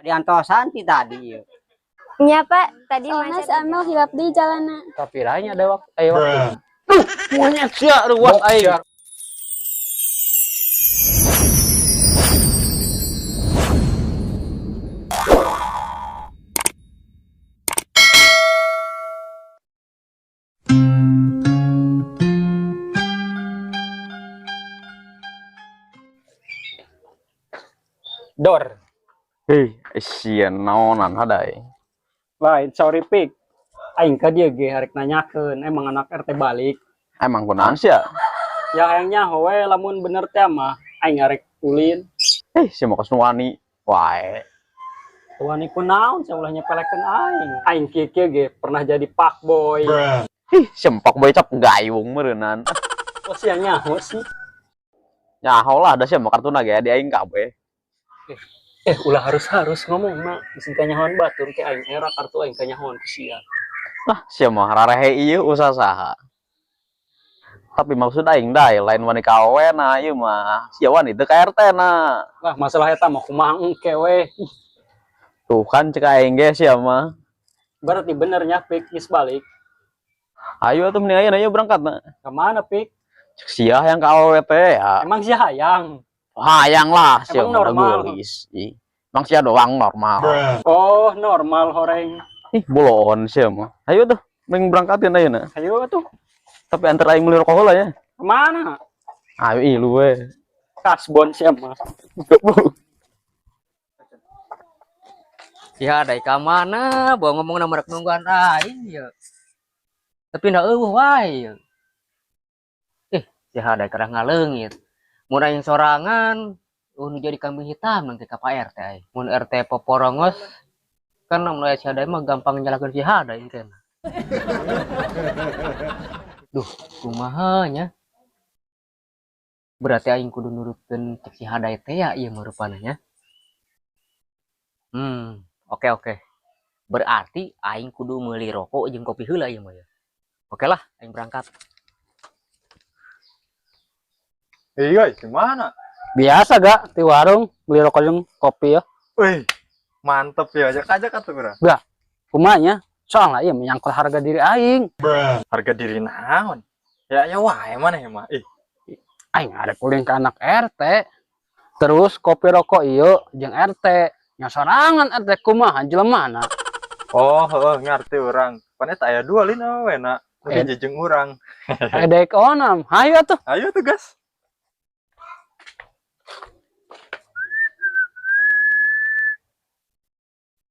Diantosan ti tadi ieu. Nya Pak, tadi Soalnya macet. si Amel hilap di jalanna. Tapi lainnya ada waktu ayo waktu. Duh, monyet sia ruas aing. Dor. Hei, sia naonan hadai. Lain sorry pik. Aing ka dieu ge harek nanyakeun emang anak RT balik. Emang kunaon sia? Ya hayang nyaho we lamun bener teh mah aing arek ulin. Eh, sia mah kos wani wae. Wani kunaon sia ulah nyepelekeun aing. Aing kieu-kieu ge pernah jadi pak boy. Ih, sempak boy cap gayung meureunnan. Oh sia nyaho sih. Nyaho lah da sia mah kartuna ge di aing kabeh. Ulah harus-harus ngomong mah bisi kanyahoan batur ke aing era kartu aing kanyahoan ku sia. Lah, sia mah rarehe ieu usaha saha. Tapi maksud aing dae lain wani ka awena ieu mah. Sia wani teu ka RT na. Lah masalah eta mah kumaha engke we. Tuh kan cek aing ge sia mah. Berarti bener nya pik geus balik. Ayo atuh mending ayeuna ieu berangkat na. Ka mana pik? Cek sia yang ka awewe teh ya. Emang sia hayang? Hayang lah sia Emang mah normal? geulis. Ih, emang sia doang normal. Oh, normal horeng. Ih, bolon sia mah. Ayo tuh, mending berangkatin ayeuna. Ayo tuh. Tapi antar aing meuli rokok heula ya. Kemana? Ayo ih lu we. Kasbon sia mah. Goblok. Si Hadai ka mana? Bawa ngomong na merek nungguan aing ya. Tapi ndak eueuh wae ya. Si Hadai kerah ngaleungit. Mun aing sorangan, nu jadi kambing hitam nanti ka Pak RT aing. Mun RT poporongos kan mun aya si Hadai mah gampang nyalakeun si Hadai engke. Duh, kumaha nya? Berarti aing kudu nurutkeun cek si Hadai teh ya ieu mah rupana nya. Oke oke. Berarti aing kudu meuli rokok jeung kopi heula ieu mah ya. Oke lah, aing berangkat. Guys, gimana? Biasa gak di warung beli rokok jeung kopi ya. Wih, mantep ya. Ajak-ajak atuh, Bro. Gak, kumanya soalnya ieu menyangkut harga diri aing. Harga diri naon? Ya ya wae mana ya mah. Ih, aing arek ulin ke anak RT. Terus kopi rokok ieu jeung RT. Nya sorangan RT kumaha jelemana? Oh, heeh, ngerti urang. Pan eta aya dua lin awe na. Mungkin jeung urang. Dek onam. Hayu atuh. Ayo tuh, gas.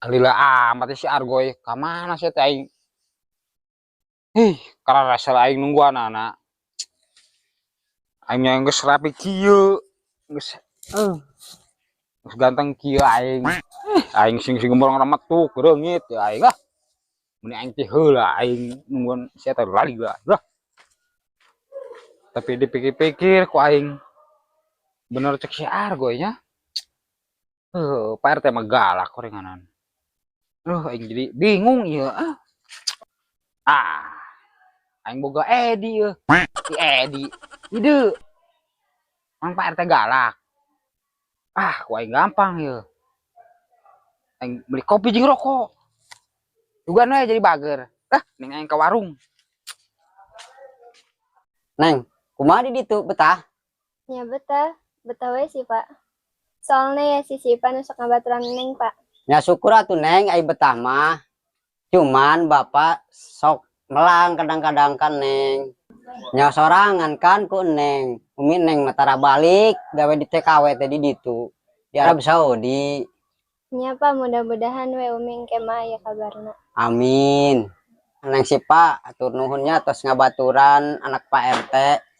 Lila amat si Argoy, ka mana sih teh aing? Ih, karena rasa aing nungguan anak. Aing yang geus rapi kieu, geus geus ganteng kieu aing. Aing sing sing gemborong remetuk reungit ya aing lah. Mun aing teh heula aing nungguan si eta lali lah. Lah. Tapi dipikir-pikir ku aing bener cek si Argoy nya. Pak RT mah galak korenganan. Aing jadi bingung ya. Ah, aing boga Edi ya. Si Edi, ide. Mang Pak RT galak. Ah, ku aing gampang ya. Aing beli kopi jeung rokok. Juga we jadi bager. Ah, ning aing ke warung. Neng, kumaha di ditu betah? Ya betah, betah we sih, Pak. Soalnya ya si Sipa nu sok ngabaturan Neng, Pak. Ya syukur atuh Neng ai betah mah. Cuman bapak sok melang kadang-kadang kan Neng. Nya sorangan kan ku Neng. Umi Neng mah tara balik gawe di TKW teh di ditu. Di Arab Saudi. Nya Pak, mudah-mudahan we Umi engke mah aya kabarna. Amin. Neng Sipa atur nuhunnya tos ngabaturan anak Pak RT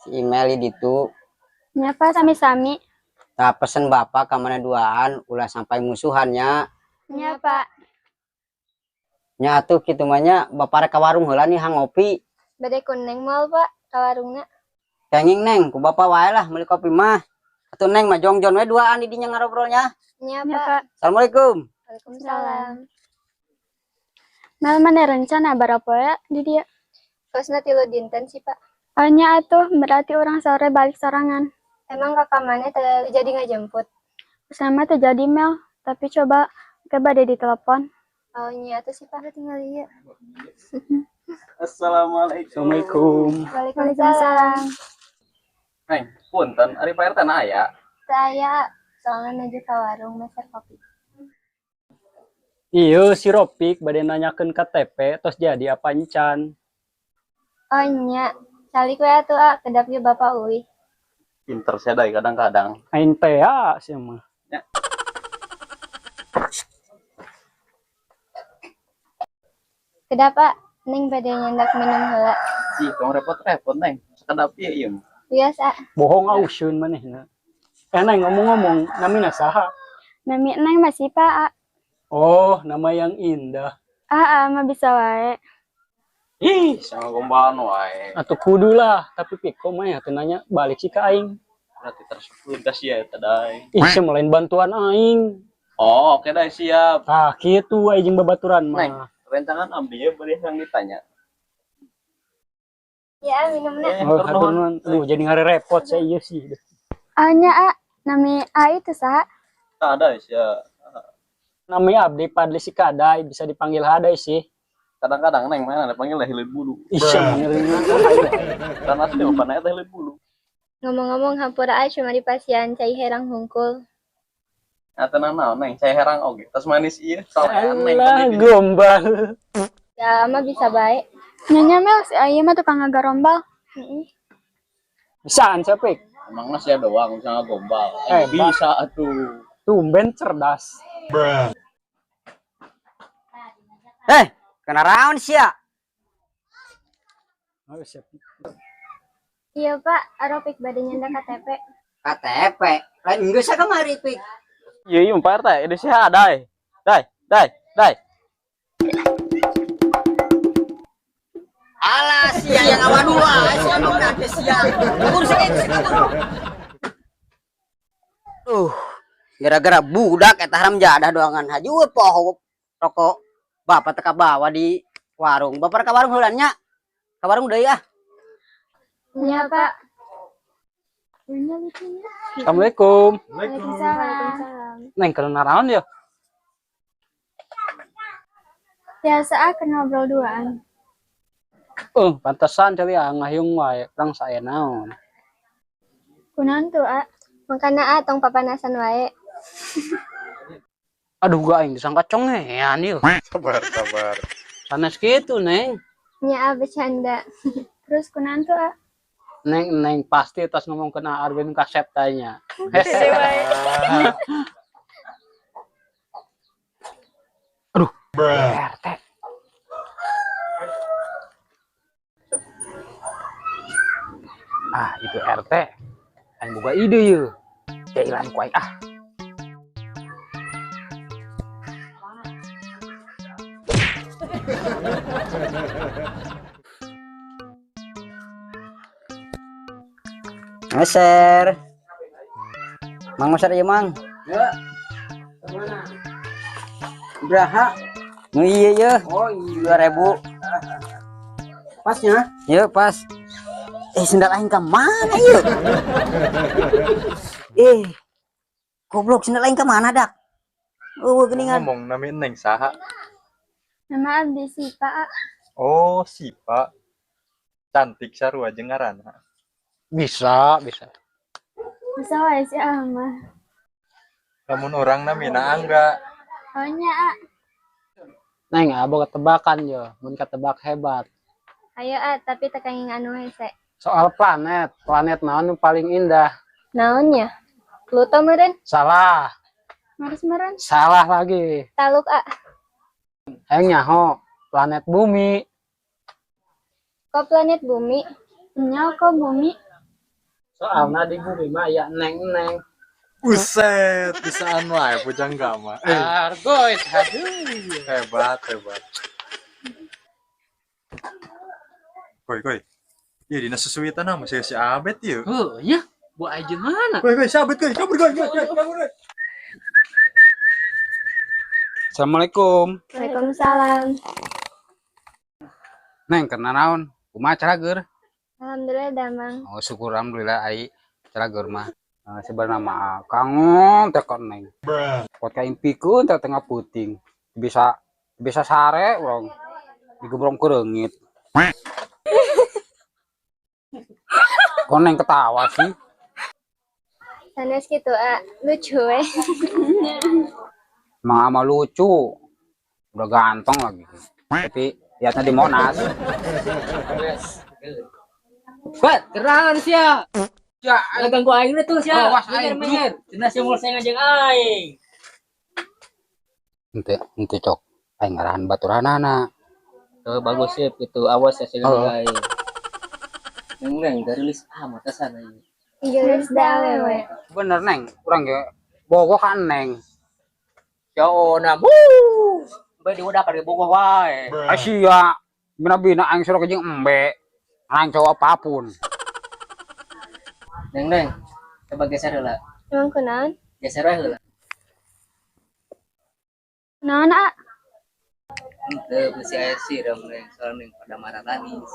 si Imeli ditu. Nya Pak, sami-sami. Tah pesen bapak ka mana duaan ulah sampai musuhannya. Nya Pak. Nya atuh kitu mah nya bapak rek ka warung heula nih hang ngopi. Bade ku Neng moal Pak ka warungna. Kenging Neng, ku bapak wae lah meuli kopi mah. Atuh Neng mah jongjon we duaan di dinya ngarobrolnya. Nya Nya, Pak. Pak. Assalamualaikum. Waalaikumsalam. Mel mana rencana berapa ya di dia? Kosna 3 dinten sih Pak. Oh, nya atuh berarti orang sore balik sorangan. Emang kakak mana teu jadi ngajemput? Sama teu jadi Mel, tapi coba Ke bade ditelepon. Oh nya atuh si Pak tinggal ieu. Assalamualaikum. Assalamualaikum. Waalaikumsalam. Neng, punten, ari Pak RT na aya. Teu aya, soalnya nuju ka warung meser kopi. Iya, si Ropik bade nanyakeun KTP tos jadi apa encan. Oh nya, calik we atuh ah, kedap ge Bapak uih. Pinter sia dai kadang-kadang. Aing teh ya sia mah. Ya. Kedap ah, Neng bade nyandak minum heula. Ih, tong repot-repot, Neng. Sakedap ieu ieu. Biasa ah. Bohong auseun manehna. Eh Neng, ngomong-ngomong, namina saha? Nami Neng masih Pak. Ah. Oh, nama yang indah. Ah, ah mah bisa wae. Ih, sama gombalan wae. Atuh kudu lah, tapi piko mah ya teu nanya balik sih ka aing. Berarti tersebut ka sia eta dai. Ih, sia mah lain bantuan aing. Oh, oke dai siap. Tah, kitu aing jeung babaturan Neng, mah. Rencangan abdi ye bade yang ditanya. Ya, minumna. Oh, Hatur hatur nuhun. nuhun. Aduh, jadi ngarepot saya ieu sih. Ah nya ah, nami A itu saha? Tah ada sia. Nami abdi Padli si Kadai, bisa dipanggil Hadai sih. Kadang-kadang Neng mana dipanggil lah hileut bulu. Ih, sia mah ngeri. Kan asli mah pana eta hileut bulu. Ngomong-ngomong hampura ah cuma di pasian cai herang hungkul. Atuh naon Neng, cai herang oge. Tas manis ieu, solean Neng. Alah, gombal. Ya mah bisa bae. Nyonya Mel, si Ayi mah tukang ngagarombal. Heeh. Bisaan sia, Pik. Emangnya sia doang bisa ngagombal. Eh, Bisa atuh. Tumben cerdas. Eh, kena raon sia. Oh, siap. Iya Pak, Aropik bade nyandak KTP. KTP. Lain geus kamari Pik. Iya, iya, Pak RT, ini sia dai. Dai, dai, dai. Alah sia yang awan dua, sia nu udah sia. Kabur sia kabur. Gara-gara budak eta haram jadah doangan haju poho rokok bapak teka bawa di warung. Bapak ka warung heula nya. Ka warung deui ah. Iya Pak. Nya lucunya. Assalamualaikum. Waalaikumsalam. Waalaikumsalam. Neng kena naon ya? Biasa ah kena ngobrol duaan. Pantesan cali ah ngahyung wae, urang sae naon. Kunaon tuh ah? Makana ah tong papanasan wae. Aduh, gak aing disangka congean ieu. Sabar, sabar. Sanes kitu, Neng. Nya ah bercanda. Terus kunaon tuh ah? Neng, Neng pasti tas ngomong kena Arwin kasep tanya. Aduh, RT. Ah, itu RT. Aing boga ide ye. Jailan ku aing ah. Meser. Mang meser ieu Mang. Ya. Beraha. Nu ieu ye. Oh iya. 2000. Pasnya? Ieu pas. Sendal aing ka mana ieu? Goblok sendal aing ka mana dak? Eueuh geuningan. Ngomong nami Neng saha? Nama abdi Sipa ah. Oh, Sipa. Cantik sarua jeung ngaranna. Bisa, bisa. Bisa wae si ah mah. Lamun urang namina Angga. Oh nya ah. Neng, abo ketebakan yo, mun ketebak hebat. Ayo ah, tapi teu kenging anu hese. Soal planet, planet naon nu paling indah? Naonnya? Pluto meureun? Salah, Mars meureun? salah lagi. Taluk ah. Hayang nyaho, planet bumi. Kok planet bumi? Nya kok bumi? Soalna di bumi mah aya neng-neng. Buset, bisaan wae pujangga mah. Argoy, aduh. Hebat, hebat. Koi, koi. Iya, dina susuitan mah si Abet ieu. Heuh, nya, bu aja mana? Koi, koi, si Abet koi, kabur koi, koi, koi, kabur koi. Assalamualaikum. Waalaikumsalam. Neng, kena naon? Kumaha carageur? Alhamdulillah damang. Oh, syukur alhamdulillah ai carageur mah. Nah, sebenarnya mah kangen teh ka Neng. Kuat ka aing pikeun teh tengah peuting. Bisa bisa sare urang digebrong kereungit. Kok Neng ketawa sih? Sanes gitu, ah. Lucu we. Emang ama lucu. Udah ganteng lagi. Tapi lihatnya di Monas. Bet, keren sia. Ya, Ada ganggu aing tuh sia. Awas, aing. Minggir, minggir. Cenah sia mau saingan jeung aing. Ente, ente cok. Aing ngarahan baturanana. Oh, bagus sih itu awas ya sih Oh. aing. Neng neng garilis amat asan aing. Geus da awewe. Bener Neng, urang ge bogoh ka Neng. Ya ona wuh. Bae diudak ka bogoh wae. Asia, bina-bina aing suruh jeung embe. Aing cowok apapun. Neng neng, coba geser heula. Emang kunaon? Geser we heula. Naon, A? Henteu bisi aya sireum neng, soalnya neng pada marah nangis.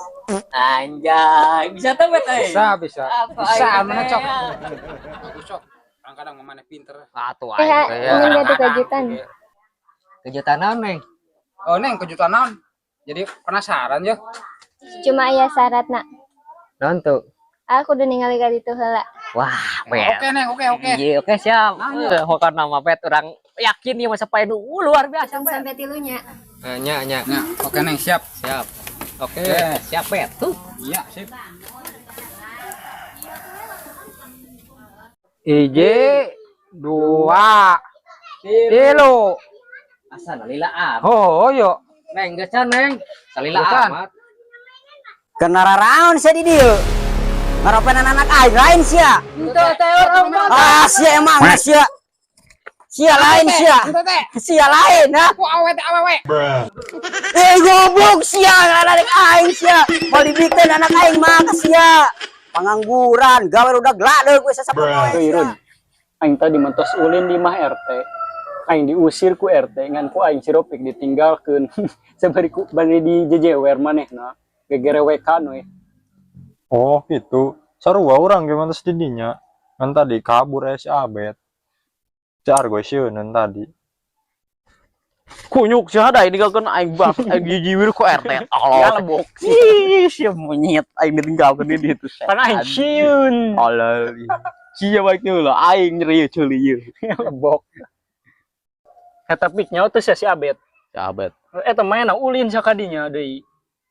Anjay, bisa teh bet euy. Bisa, bisa. Apa Bisa, aing mana teh, cok. ya? Bagus cok. Kadang-kadang mana pinter. Atuh Eh, aing teh ya. ini ada kejutan. Kejutan naon neng? Oh, Neng, kejutan naon? Jadi penasaran ya. Cuma aya syaratna. Naon tuh? Aku kudu ningali ka ditu heula. Wah, bet. Oke, Neng, oke, oke. Iya, oke siap. Pokoknya nama bet orang yakin nih masa pae nu luar biasa bet. Sampai tilunya. Nya nya. Nah, oke Neng, siap. Siap. Oke, Oke. siap bet. Tuh. Iya, sip. Ije dua tilu. Asa lila amat. Oh, yo. Neng geus can, Neng. Salila Geus can. amat. Kenara raon sia di dieu. Ngaropenan anak aing lain sia. Henteu teh urang mah. Ah, sia emang sia. Sia lain sia. Sia lain ha. Aku awe teh awewe. Eh goblok sia anak aing sia. Mau dibikeun anak aing mah ka sia. Pengangguran, gawe udah gladeug we sasapoe. Tuh Irun, aing tadi mentos ulin di mah RT. Aing diusir ku RT ngan ku aing si Ropik ditinggalkeun. Sabari ku bari di jejewer manehna. Gegerewekan we. Oh, gitu. Sarua urang ge mantos di dinya. Ngan tadi kabur aya si Abet. Si Argo sieuneun tadi. Kunyuk si Hadai ninggalkeun aing bang, aing dijiwir ku RT. Allah. Ya lebok. Ih, sia monyet aing ditinggalkeun di ditu. Pan aing sieun. Alah. Sia baik heula aing nyeri ceuli ieu. Lebok. Eta pik nyawa teh sia si Abet. Si Abet. Eta mainna ulin sakadinya deui.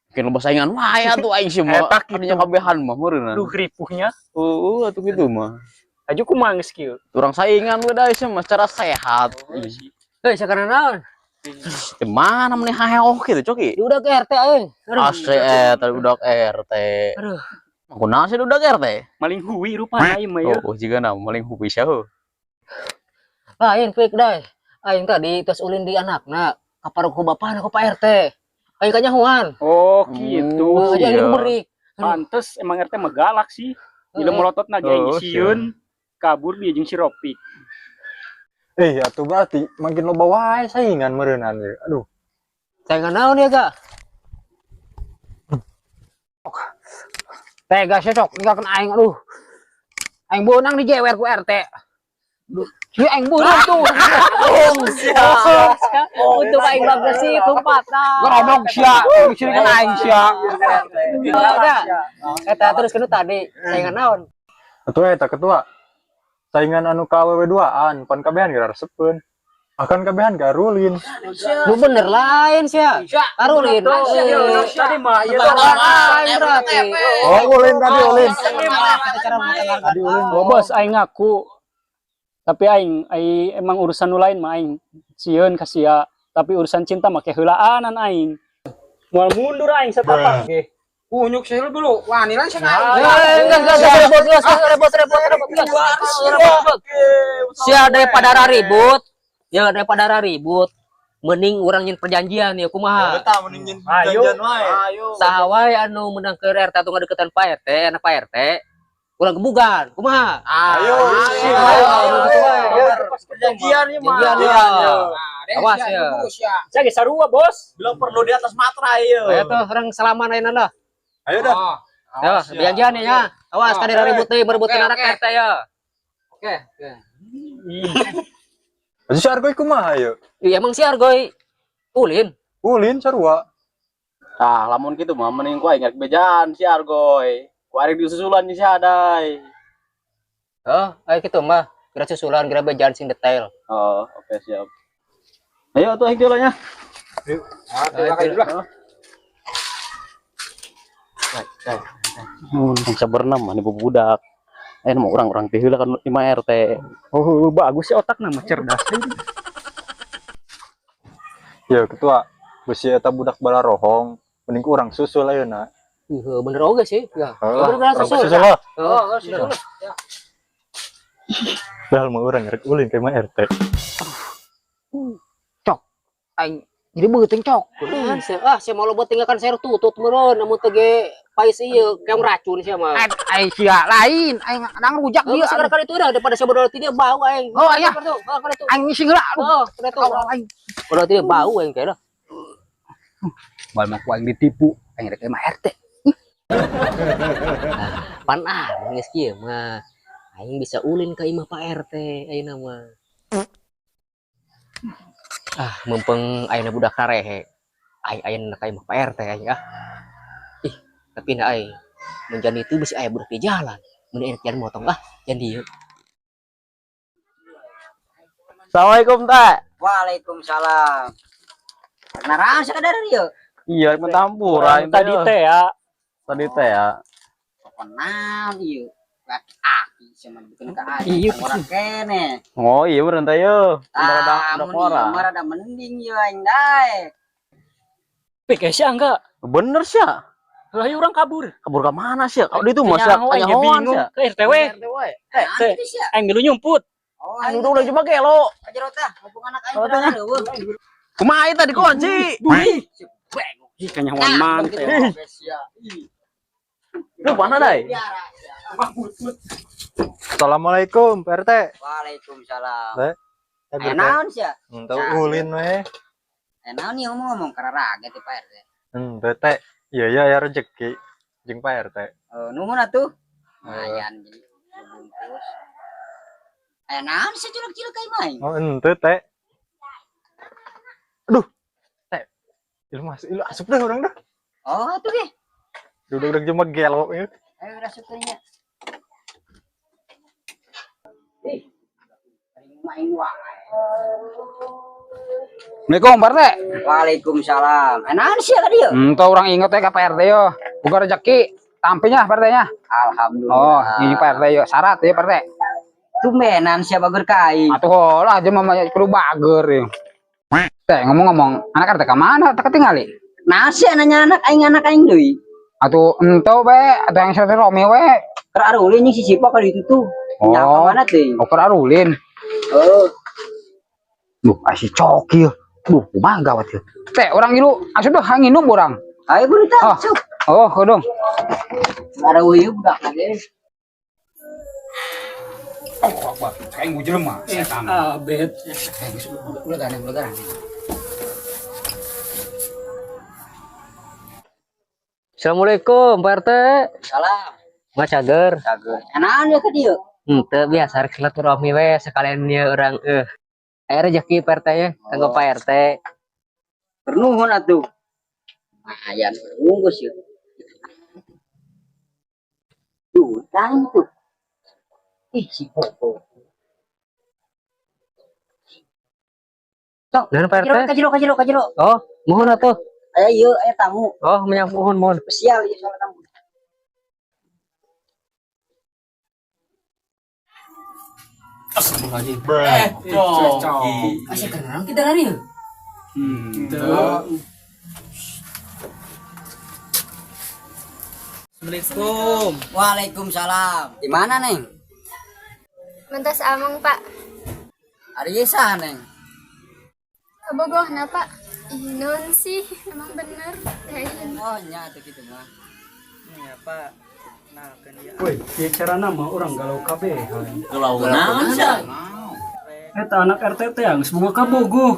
Mungkin loba saingan wae atuh aing sih mah. Eta kitu. Kadinya kabehan mah meureunna. Duh ripuhnya. Heeh, atuh kitu mah. Aju kumaha geus kieu. Urang saingan we da sih mah secara sehat. Heuh, sakarana naon? Di mana meneh haheoh kitu coki? Di udah ke RT aing. Aduh. Ase tadi udah RT. Aduh. Kunaon sih udah RT? Maling hui rupana ieu mah ieu. Oh, jiga na maling hupi sia heuh. Lain pik dai. Aing tadi tos ulin di anakna. Kaparuk ku bapana ku Pak RT. Aing kanyahoan. Oh, gitu. Oh, aja iya. aing berik. Pantes emang RT mah galak sih. Bila melotot na ge aing Oh, sieun kabur dia jeung si Ropik. Eh, atuh berarti makin loba wae saingan meureunnan ieu. Aduh. Saingan naon ya, Ga? Tega sih cok, ninggalkeun aing aduh. Aing beunang dijewer ku RT. Duh, si aing beunang tuh. Untuk aing bagus sih tumpatna. Goblok sia, disirikeun aing sia. Ga. Eta terus kena tadi saingan naon? Atuh eta ketua. Saingan anu ka awewe duaan, pan kabehan geura resepeun. Akan kabehan garulin. Lu bener lain sia. Karulin. Tadi mah ieu Lain berarti. Oh, ulin tadi ulin. Tadi ulin. Oh, bos aing ngaku. Tapi aing aing emang urusan nu lain mah aing sieun ka sia, tapi urusan cinta mah keheulaanan aing. Moal mundur aing setapak ge. Kunyuk sih lu wani lain sih aing. Enggak, enggak, ribut, ribut, ribut, ribut, ribut. Sia daripada ribut, ya daripada ribut, mending urang nyin perjanjian ya kumaha. mending nyin Ayo. wae. Saha wae anu menang ke RT atau ngadeukeutan Pak RT, anak Pak RT, urang gebugan, kumaha? Ayo. Ayo, gitu wae. Perjanjian ieu mah. Perjanjian ya. Awas ya. Sia ge sarua, Bos. Belum perlu di atas materai ieu. Ayo tuh urang salaman ayeuna lah. Ayo dah. Ayo, perjanjian ya. Awas Oh, kadang ribut deui berebutan Oke, anak oke. RT ya. Oke, oke. Aja si Argoy kumaha yeuh? Iya emang si Argoy ulin. Ulin sarua. Tah, lamun kitu mah mending ku aing rek bejaan si Argoy. Ku aing disusulan si Hadai. Oh, ayo kitu mah. Geura susulan, geura bejaan sing detail. Oh, oke siap. Ayo atuh aing jalannya. Ah, terima kasih lah. Sabarna mah nipu budak. Mau orang-orang teh heula kan 5 RT. Oh, bagus sih otak nama cerdas. Ya ketua, besi eta budak bala rohong, mending ku urang susul ayeuna. Iya, bener oge sih. Ya. Heeh, Bener urang susul. susul lah. Oh, susul. Padahal mah urang rek ulin ka imah RT. Cok. Aing jadi beuteung cok. Kunaon sih? Ah, sia mau loba tinggalkan sayur tutut meureun, namun teh ge pais ieu keong racun sia mah. Aing sia lain, aing nang rujak Oh, dia. segera kali itu dah daripada sia bodoh tidak bau aing. Oh, iya. Oh, kali itu. Aing ngisi heula. Aduh. Oh, kali itu. Aing. Bodoh tidak bau aing kayaknya. Bal mah ku aing ditipu, aing rek mah RT. Pan ah, geus kieu mah. Aing bisa ulin ka imah Pak RT ayeuna mah. Ah, mumpung ayeuna budak karehe. Aing ayeuna ka imah Pak RT aing ah. Ih, tapi na aing mun jadi itu bisi aya budak di jalan. Mun enak jalan motong ah, jangan dieu. Assalamualaikum, Ta. Waalaikumsalam. Naraon sakadar ieu? Iya, rek mentampur aing Tadi teh ya. Tadi teh ya. Naon ieu? Aki sama bikin ka aing. Iya, Orang kene. Oh, iya bener teh yeuh. Ah, Udah mun ieu mah rada mending ieu aing dae. Pik sia enggak? Bener sih ya. Lah ieu urang kabur. Kabur ke mana sih? Kalau itu mah sia Nyaho, aing ge kanyahoan bingung. sia. Ke RT we. Naon teh. itu sia? Aing milu nyumput. Oh, Anu udah cuma gelo. Jero tah, hubungan anak aing pernah leuweuh. Kumaha ieu tadi kunci? Ih, kanyahoan man teh. Lu mana dai? Assalamualaikum Pak RT. Waalaikumsalam. Eh, Aya naon sia? Henteu ulin we. Aya naon ieu ngomong-ngomong kararaga ti Pak RT. Henteu teh. Iya ya ya rezeki jeung Pak RT. Nuhun atuh. Lumayan jadi bungkus. Aya naon sia cilok-cilok ka imah aing? Oh, henteu teh. Aduh. Teh. Ilu masuk, ilu asup dah urang dah. Oh, atuh ge. Duduk-duduk cuma gelo ya. Ayo asup teh nya. Ih. Main wae. Assalamualaikum Pak RT. Waalaikumsalam. Aya naon sia tadi yeuh? Henteu urang inget teh ka Pak RT yo. Boga rezeki tampilnya Pak RT nya. Alhamdulillah. Oh, ini Pak RT yo syarat ya Pak RT. Tumbenan sia bager ka aing. Atuh lah aja mah kudu bager ya. Teh ngomong-ngomong, anak RT ka mana? Tak ketinggali. Nah sia nanya anak aing deui. Atuh enteu be, atuh yang satu Romi we. Keur arulin jeung si Sipa ka ditu tuh. Oh. Nya ka mana teh? Oh, keur arulin. Oh, Duh, si coki ya. Duh, kumaha gawat ya. Teh, urang ngilu, asup dah nginum urang. Ayo buru tah, Oh. sok. Oh, kodong. Ada uyuh budak lagi. Oh, apa? Kayak gue jelema, setan. Abet. Udah gak udah. Assalamualaikum Pak RT. Salam. Mas cager. Cager. Enakan ya ke dieu? Henteu biasa rek silaturahmi we sekalian ieu urang Aya rezeki Pak RT nya, kanggo Pak RT. Bernuhun atuh. Lumayan bungkus ya. Duh, tang tuh. Ih, si Popo. Sok, Naon Pak RT? kajero, kajero, kajero. Oh, muhun atuh. Aya ieu, aya tamu. Oh, menyang muhun, muhun. Spesial ieu soal tamu. Astagfirullahaladzim. Masih kenal kita lari. Assalamualaikum. Waalaikumsalam. Di mana, Neng? Mentas ameng, Pak. Ari saha, Neng? Kabogoh na, Pak. Ih, non sih, emang bener. Lain. Oh, nya atuh kitu mah. Ya, Pak. Nah, kan ya. Woi, ieu carana mah urang galau kabeh. Galau naon sia? Eta anak RT teh geus boga kabogoh.